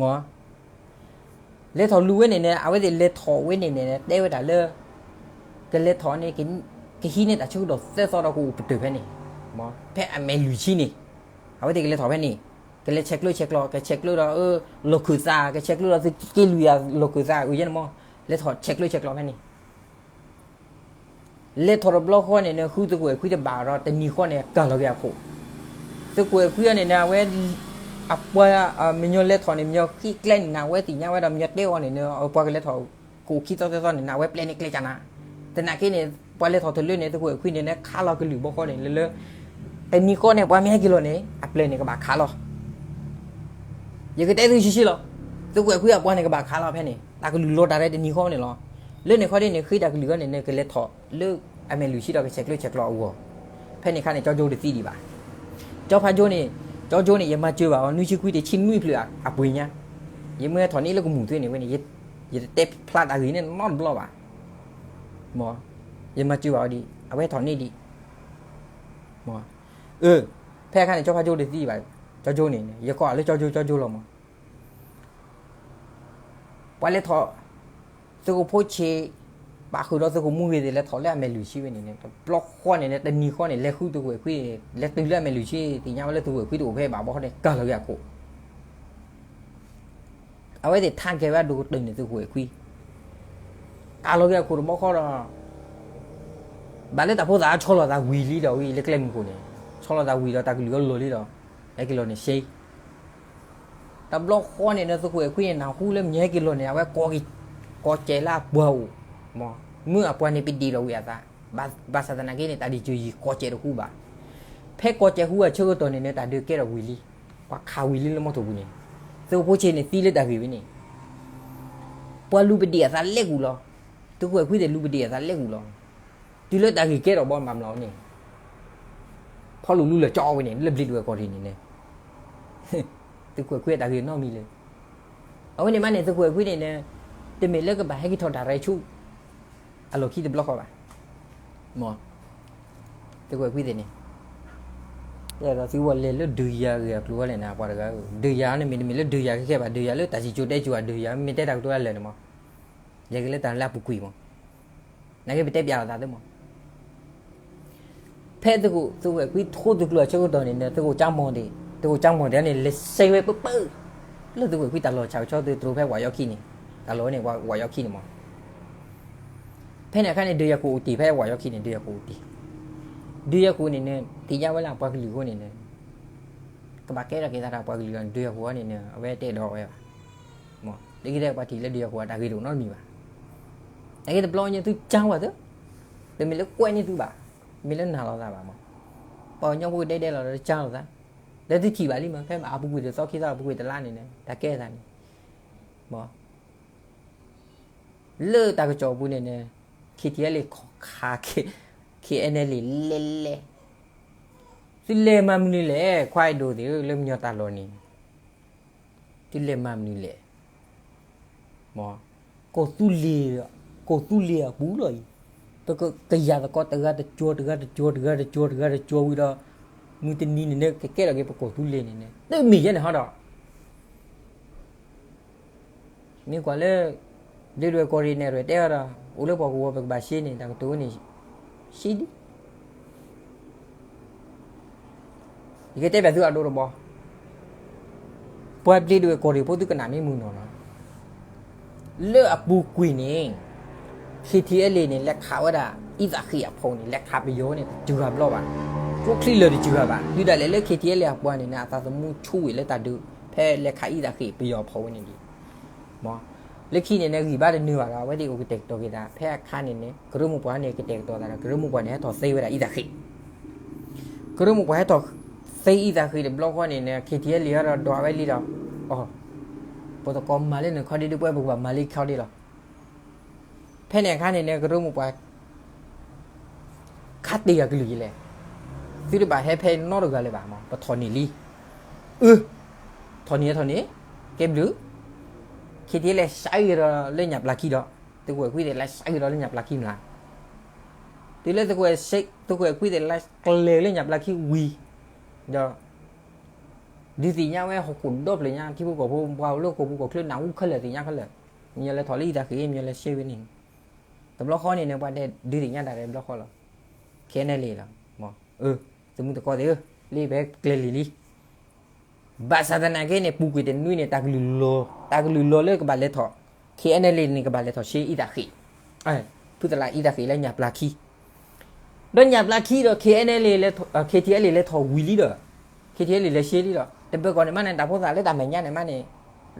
မ့ၢ် လဲၤထီၣ်လူၤဝဲန့ၣ်န့ၣ် အဝဲသ့ၣ်လဲၤထီၣ်ဝဲန့ၣ်န့ၣ် တဲဝဲဒၣ်လၢ ကလဲၤထီၣ်န့ၣ် ကဟံးန့ၢ်တၢ်ဆၢကတီၢ်သၢသီဒီးကအိၣ်ပတုာ်ဖဲန့ၣ်, မ့ၢ် ဖဲအမဲာ်လွံၢ်ဆံန့ၣ်, အဝဲသ့ၣ်ကလဲၤထီၣ်ဖဲန့ၣ်, ကလဲၤဆဲးကျၢဆဲးကျိး ကဆဲးကျၢဒီး လီၢ်ခၢၣ်သး ကဆဲးကျၢဒီးသုးက့လွံၢ်အလီၢ်ခၢၣ်သး အုယဲန့ၣ်မ့ၢ် လဲၤထီၣ်ဆဲးကျၢဆဲးကျိးဖဲန့ၣ် လဲၤထီၣ်တဘျီဃီန့ၣ်န့ၣ် ဃုသုးခိၣ်အဲၣ်ခွံတဘၣ်ဒီး တနံၤဃီန့ၣ် ကၢ်လီၤက့ၤအခိၣ်, သုးခိၣ်အဲၣ်ခွံအံၤန့ၣ်န့ၣ် အဝဲ အပှၤ မညီလဲၤထီၣ်န့ၣ် မညီဃ့ကျဲန့ၣ် အဝဲသ့ၣ်ညါဝဲဒီး မညီတဲအီၤန့ၣ်န့ၣ် ပှၤကလဲၤထီၣ် ကအိၣ်ခံသီသၢသီန့ၣ်န့ၣ် အဝဲပျဲန့ၢ်ကျဲကနၤ, သနာ်က့န့ၣ် ပှၤလဲၤထီၣ်တလၢန့ၣ် သုးခိၣ်အဲၣ်ခွံန့ၣ်န့ၣ် ခးလီၤကလုၢ်ဘီဃီန့ၣ် လၢလၢ တနံၤဃီန့ၣ် ပှၤမ့ၢ်ဟဲက့ၤလီၤန့ၣ် အပျဲၢ်န့ၣ်ကဘၣ်ခးလီၤ ယကတဲသုဆှံဆှံလီၤ, သုးခိၣ်အဲၣ်ခွံအပှၤန့ၣ် ကဘၣ်ခးလီၤဖဲန့ၣ် တၢ်ကလုၢ်လီၤတၢ်ရဲတနံၤဃီန့ၣ်လီၤ. လၢန့ၣ်ခီဒ်န့ၣ် ဃ့တၢ်ကလုၢ်အီၤန့ၣ်န့ၣ် ကလဲၤထီၣ်လၢအမဲာ်လွံၢ်ဆံဒီး ကဆဲးကျၢဆဲးကျိးအဂီၢ်, ဖဲန့ၣ်ခါန့ၣ် ကၠီကၠိတသံဒံးဘၣ်. ကၠီဖးကၠိန့ၣ်, ကၠီကၠိန့ၣ် ယမၤစၢၤဘၣ်အီၤ နွံဆံခွံတဆံနွံဖျၢၣ်အပှ့ၤညါ, ယမ့ၢ်ဟဲထီၣ်န့ၢ်လၢကမူၣ်သ့န့ၣ်ဝဲန့ၣ် ယတတဲဖျါတၢ်ဂ့ၢ်န့ၣ်နီတဘျီဘၣ်. မ့ၢ် ယမၤစၢၤဘၣ်အီၤဒံး အဝဲထီၣ်န့ၢ်ဒံး. မ့ၢ် အၢ ဖဲအခါန့ၣ် ကၠီဖးကၠိတသံဘၣ်, ကၠီကၠိန့ၣ် ယကိးအီၤလၢကၠီကၠိ ကၠီကၠိလီၤမး. ပှၤလဲၤထီၣ် သုးခိၣ်ဖိဆ့း ပာ်ဃုာ်ဒီးသုးခိၣ်မူဂ့ၤသ့ၣ် လဲၤထီၣ်လၢအမဲာ်လွံၢ်ဆံဝဲန့ၣ်န့ၣ် တဘျီဃီန့ၣ်န့ၣ် တနံၤဃီန့ၣ် လဲၤဃုသုးခိၣ်အဲၣ်ခွံ လဲၤတုၤလၢအမဲာ်လွံၢ်ဆံ သ့ၣ်ညါဝဲလၢသုးခိၣ်အဲၣ်ခွံတအိၣ်ဖဲဘၣ်ဘီဃီန့ၣ် ကၢ်လီၤက့ၤအခိၣ် အဝဲသ့ၣ်ထါကဲၤဝဲဒိၣ်ကတၢၢ်န့ၣ် သုးခိၣ်အဲၣ်ခွံ ကၢ်လီၤက့ၤအခိၣ်တဘျီဃီဒီး ဘၣ်လၢတၢ်ဖိသၣ်အါဆီလီၤသးဝံၤလံဒီးဝံၤလၢကျဲမုၢ်ခိၣ်န့ၣ် ဆီလီၤသးဝံၤဒီးတၢ်ကလုၢ်အီၤလီၤလံဒီး ဟဲက့ၤလီၤန့ၣ်စ့ တဘျီဃီန့ၣ်ဒီး သုးခိၣ်အဲၣ်ခွံန့ၣ် နၢ်ဟူလၢမ့ၢ်ဟဲက့ၤလီၤန့ၣ် အဝဲကိးက့ၤ ကိးစဲးလၢအပှၤအိၣ် မ့ၢ် မုၢ်အပှၤန့ၣ်ပဒံးဒီးဝံၤအသး ဘၣ်ဆၣ်သနာ်က့န့ၣ် တၢ်ဒုးစၢၤယံၤကိးစဲးတဟူဘၣ်. ဖဲကိးစဲးဟူအဆၢကတီၢ်န့ၣ်န့ၣ် တၢ်ဒုးကဲထီၣ်ဝံၤလံ ပှၤခးဝံၤလံလၢမီထိၣ်ပူၤန့ၣ် သုးခိၣ်ဖိဆ့းန့ၣ်သံလၢတၢ်ဂ့ၢ်ဝဲန့ၣ် ပှၤလူၤပဒံးအသးလဲကူာ်လီၤ. သုးခိၣ်အဲၣ်ခွံသ့ၣ်လူၤပဒံးအသးလဲကူာ်လီၤ. တုၤလၢတၢ်ဂ့ၢ်ကဲထီၣ်ဘီမၤမလီၤန့ၣ် ဖီလူၤလူလၢာ်ကၠီဝဲန့ၣ် လၢဘျံးဒဝဲၢ်ကီၢ်ရ့ၣ်န့ၣ်န့ၣ် သုးခိၣ်အဲၣ်ခွံအတၢ်ဂ့ၢ်နီတမံၤလၢၤ. အဝဲန့ၣ်မးန့ၣ် သုးခိၣ်အဲၣ်ခွံန့ၣ်န့ၣ် တမ့ၢ်လၢကဘၣ်ဟဲက့ၤထီၣ်တၢ်ရဲဆူ အလီၢ်ခံတဘျီဃီဘၣ်. မ့ၢ် သုးခိၣ်အဲၣ်ခွံသ့ၣ်န့ၣ် ဒီးသုဝဲလဲၤလၢဒုးယၤဂ့ၢ်အကျိၤဝဲလဲၣ်န့ၣ် ပှၤတဂၤဧၢ, ဒုးယၤန့ၣ်မ့ၢ်တမ့ၢ်လၢဒုးယၤခဲခဲဘၣ်, ဒုးယၤလၢတၢ်စံၣ်စိၤတဲစိၤဧါ, ဒုးယၤမ့ၢ်တဲတၢ်ကတိၤဒၣ်လဲာ်န့ၣ်မး လဲၤက့ၤလၢတၢ်လၢအပူၤကွံာ်မး, နာ်က့ပတဲပျးလီၤသးသ့မး. ဖဲသုးခိၣ် သုးခိၣ်အဲၣ်ခွံထိသုးကျိၤအဆၢကတီၢ်န့ၣ်န့ၣ် သုးခိၣ်ကၠါမီၢ်သ့ၣ် သုးခိၣ်ကၠါမီၢ်သ့ၣ်န့ၣ် လဲၤစဲးဝဲပၢပၢ လၢသုးခိၣ်အဲၣ်ခွံတၢ်လီၢ်ဆၣ်ကဆီသုးတြိၤဖဲဝးယီခံန့ၣ်, တၢ်လီၢ်ဝဲန့ၣ် ဝးယီခံန့ၣ်မး. ဖဲန့ၣ်အခါန့ၣ် ဒုးယၤခိၣ်အိၣ်တ့ၢ် ဖဲဝးယီခံန့ၣ် ဒုးယၤခိၣ်အိၣ်တ့ၢ်, ဒုးယၤခိၣ်န့ၣ်န့ၣ် သ့ၣ်ညါဝဲလၢအပှၤကလုာ်အဃိန့ၣ်န့ၣ် ကဘၣ်ကဲထီၣ်က့ၤသးဒီးပှၤကလုာ်အီၤန့ၣ် ဒုးယၤခိၣ်အီၤန့ၣ်န့ၣ် အဝဲတအဲၣ်ဒိးဝဲဘၣ်. မ့ၢ် လၢခံကတၢၢ်ပှၤထံၣ်လၢဒုးယၤဃိၤအတၢ်ဂ့ၢ်တအိၣ်နီတမံၤဘၣ်. နာ်က့တဘျီညါသုကၢဝဲသ့ၣ်, တမ့ၢ်လၢကွဲန့ၢ်သုဘၣ်, မ့ၢ်လၢနာ်လိာ်သးဘၣ်မး, ပှၤကညီဖိကဒဲဒဲလီၤဒီးကၢလိာ်သး, ဒီးသုထံၣ်ဘၣ်လံမး ဖဲအပူၤကွံာ်တသီခံသီအပူၤကွံာ်တလါန့ၣ်န့ၣ် တၢ်ကဲသးန့ၣ်, မး လၢတၢ်ကစီၣ်အပူၤန့ၣ်န့ၣ် KTLA ခိးခး KNLA လဲၤလဲၤ, သုလဲၤမၤမနုၤလဲၣ် ခွါအဲၣ်ဒိးသ့ၣ်ဧၢ လၢမညီတၢ်လီၢ်န့ၣ်, သုလဲၤမၤမနုၤလဲၣ်, မး ကီၢ်သူလ့ၤ, ကီၢ်သူလ့ၤအပူၤလီၤအံၤ, ပကကယၤသကိးတဂၤတကၠီၤ တဂၤတကၠီၤ တဂၤတကၠီၤ တဂၤတကၠီၤဝံၤဒီး မုၢ်တနံၤန့ၣ်န့ၣ် ကကဲထီၣ်က့ၤပကီၢ်သူလ့ၤန့ၣ်န့ၣ် တမ့ၢ်ယဲန့ၣ်ဟီဒီး မ့ၢ်ကွၢ်လၢ ဘျ့ဒဝဲၢ်ကီၢ်ရ့ၣ်န့ၣ် ရဲၣ်တဲအီၤဒီး အိၣ်လၢပှၤကဝီၤပကဘၣ်ရှဲန့ၣ် တၢ်ကတိၤန့ၣ် ရှဲဒံး, ယကတဲဘၣ်သုအဒိတဘီ, ပှၤဘျ့ဒဝဲၢ်ကီၢ်ရ့ၣ်ဖိသုကနၣ်မ့ၢ်မုာ်နီၢ်နီၢ်, လၢအပူၤကွံာ်န့ၣ် KTLA န့ၣ် လဲၤခးဝဲဒၣ် အံသၣ်ဃ့ၣ်အဖီန့ၣ် လဲၤခးပယီၤန့ၣ် တစှၤဘျီဘၣ်, ကျိချံလၢာ်တစှၤဘၣ်, ဒုးဒၣ်လဲာ်လၢ KTLA အပှၤန့ၣ်န့ၣ် အသးသမူဆူၣ်ဝံၤလၢတၢ်ဒုး ဖဲလဲၤခးအံသၣ်ဃ့ၣ်ပယီၤအဖီဝဲန့ၣ်ဒံး မး, လၢခံန့ၣ်န့ၣ် ဂံၢ်ဘါတနုာ်ဘၣ်ဒီး အဝဲသ့ၣ်အိၣ်ကတဲာ်ကတီၤက့ၤသး ဖဲအခါန့ၣ်န့ၣ် ကရၢမိၢ်ပှၢ်န့ၣ် ကတဲာ်ကတီၤသးဒီး ကရၢမိၢ်ပှၢ်န့ၣ် ဟဲထီၣ်သ့ဝဲဒၣ်အံသၣ်ဃ့ၣ်, ကရၢမိၢ်ပှၢ်ဟဲထီၣ်သ့အံသၣ်ဃ့ၣ်တဘျီဃီန့ၣ်န့ၣ် KTLA ဒီးဒွးဝဲလံဒီး, အီ, ပသကိးမၤလၢနခီဒ့ဒ့ပှဲၤ ပကဘၣ်မၤလၢခံခီဒ့လီၤ. ဖဲန့ၣ်အခါန့ၣ်န့ၣ် ကရၢမိၢ်ပှၢ် ခါတ့ၢ်အကလုၢ်ယလဲၣ်, သုတဘၣ်ဟဲဖဲနီတဂၤလၢၤဘၣ် မး ပထီၣ်န့ၢ်လံ, အၢ, ထီၣ်န့ၢ်ထီၣ်န့ၢ်, ကဲဘျုး, KTLA လဲၤစးဂ့ၤဒီးလၢညၣ်ပျၢ်ခံဒီး, သုးခိၣ်အဲၣ်ခွံသ့ၣ်လဲၤစးဂ့ၤဒီးလၢညၣ်ပျၢ်ခံမး, တုၤလၢသုးခိၣ်အဲၣ်ခွံသ့ၣ်လဲၤကျဲၤလၢညၣ်ပျၢ်ခံဝံၤ, ဒီး ဒုးသ့ၣ်ညါဝဲဟီၣ်ခိၣ်ဒီဖျၢၣ်ညါ ထံဖိကီၢ်ဖိ ပှၤအိၣ်လၢကီၢ်ပူၤကီၢ်ချၢနၢ်ဟူခဲလၢာ်သ့ၣ်ညါခဲလၢာ်, မညီလဲၤထီၣ်လၢအံသၣ်ဃ့ၣ် မညီလဲၤရှဲဝဲန့ၣ်, တဘျီဃီန့ၣ်န့ၣ် ပှၤတဲဒုးသ့ၣ်ညါတၢ်ရဲၣ်တဘျီဃီလီၤ, KNLA လီၤ, မး, အၢ, သုးမုၢ်သကိးသ့ၣ်ဧၢ, လၢပဟဲကျဲၤလံၤလံ ဘၣ်ဆၣ်သနာ်က့န့ၣ် ပူၤကွံာ်တနွံန့ၣ် တၢ်ကလုၢ်လီၤ, တၢ်ကလုၢ်လီၤလၢကဘၣ်လဲၤထီၣ်, KNLA န့ၣ် ကဘၣ်လဲၤထီၣ်ရှဲအံသၣ်ဃ့ၣ်, ဖုသလၣ်အံသၣ်ဃ့ၣ်လၢညၣ်ပျၢ်ခံ, ဒီးညၣ်ပျၢ်ခံဒီး KNLA, KTLA လဲၤထီၣ်ဝံၤလံဒီး, KTLA လဲၤရှဲလံဒီး တဘျီကီၢ်န့ၣ်မးန့ၣ် တၢ်ဖိသၣ်လၢတၢ်မဲာ်ညါန့ၣ်မးန့ၣ်,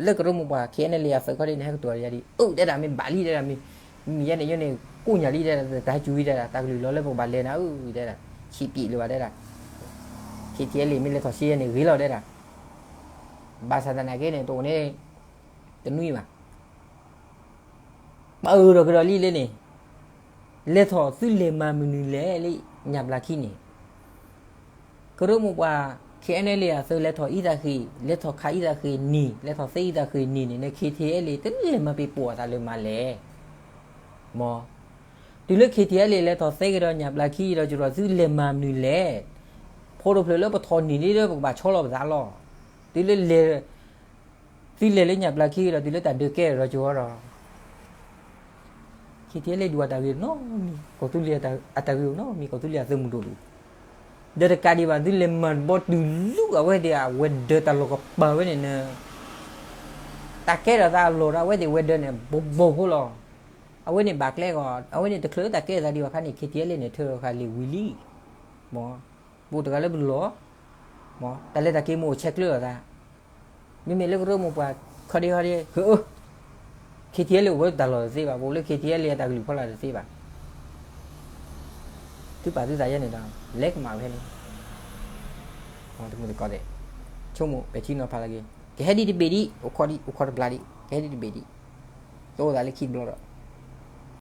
လၢကရၢမိၢ်ပှၢ် KNLA အသုးခီဒ့န့ၣ် ဟဲကတိၤယၤဒ် အၢ တဲဒၣ် မ့ၢ်ဘၣ်လံ တဲဒၣ် မ့ၢ်, မ့ၢ်ယဲန့ၣ် ယဲန့ၣ် ကိးညၣ်လံ တဲဒၣ် တၢ်ဟဲစူၤဝံၤ တဲဒၣ် တၢ်ကလုၢ်လီၤလၢပကဘၣ်လဲၤနၤဧၢ တဲဒၣ်, ဆံးပံးလၢၤဘၣ် တဲဒၣ်, KTLA မ့ၢ်လဲၤထီၣ်ရှဲယဲန့ၣ် ဂ့ၤလီၤ တဲဒၣ်, ဘၣ်ဆၣ်သနာ်က့န့ၣ် တအိၣ်န့ၣ် တနွံဘၣ် ပအၢၣ်ဒီးကဒီးလံလၢန့ၣ်, လဲၤထီၣ်သုလဲၤမၤမနုၤလဲၣ်လၢညၣ်ပျၢ်ခံန့ၣ်, ကရၢမိၢ်ပှၢ် KNLA အသုးလဲၤထီၣ်အံသၣ်ဃ့ၣ်, လဲၤထီၣ်ခးအံသၣ်ဃ့ၣ်န့ၣ်, လဲၤထီၣ်သ့အံသၣ်ဃ့ၣ်န့ၣ်န့ၣ် KTLA တလဲၤမၤပ့ၤပိာ်အသးလၢမၤလဲၣ်, မး, တုၤလၢ KTLA လဲၤထီၣ်သ့ကဒီးညၣ်ပျၢ်ခံဒီး ကဒီးသုလဲၤမၤမနုၤလဲၣ်, ဖိတဖျၢၣ်လၢပထီၣ်န့ၢ်လံလၢပကဘၣ်ဆီလီၤပသးလီၤ, တုၤလၢလဲၤ သုလဲၤလၢညၣ်ပျၢ်ခံဒီး တုၤလၢတၢ်ဒုးကဲထီၣ်ဒီးကဝီၤဒီး, KTLA ဒုးအတၢ်ဂ့ၢ်နီတမံၤ, ကီၢ်သူလ့ၤအတၢ်ဂ့ၢ်နီတမံၤ, ကီၢ်သူလ့ၤအသုးမုၢ်ဒိၣ်ဒိၣ်, ဒီးတကးဒံးဘၣ် သုလဲၤမၤတဘီတုၤလၢအဝဲသ့ၣ်အဝဲၤဒၢးတၢ်လီၢ်ကပၤဝဲန့ၣ်န့ၣ်, တၢ်ကဲထီၣ်သးအလီၢ်ဒီး အဝဲသ့ၣ်ဝဲၤဒၢးန့ၣ် ဘိဘိဖိလီၤ, အဝဲန့ၣ်ဘၣ်ကျဲကီး အဝဲန့ၣ်တချုးလၢတၢ်ကဲထီၣ်သးဒံးဘၣ်ခါန့ၣ် KTLA န့ၣ် ထၢထီၣ်ဃာ်လံာ်ဝံၤလံ, မး, ပအိၣ်တဂၤလၢပလီၢ်, မး, တၢ်လဲၤတၢ်က့ၤမ့ၢ်အိၣ်ဆဲးကျၢအသး, မ့မ့ၢ်လၢကရၢမိၢ်ပှၢ် ခီဒ့ခီဒ့ ဟၢအၢ, KTLA အိၣ်ဝဲတၢ်လီၢ်တသ့ဘၣ်, ပအိၣ်လၢ KTLA အတၢ်ကလုၢ်ဖီလာ်တသ့ဘၣ်, သုပာ်သုသးယဲန့ၣ်ဒီး လဲၤကမၣ်ဝဲန့ၣ်, တမုၢ်တကိးသ့ၣ်, ဆိကမိၣ်ပဲာ်ထံနီၤဖးလၢက့ၤ, ကဟဲဒ်တဘ့ၣ်ဒံး, အိၣ်ခိးဒံး, အိၣ်ခိးတဘျီဒံး, ကဟဲဒ်တဘ့ၣ်ဒံး, ကအိၣ်သးလၢခံတဘျီဒီး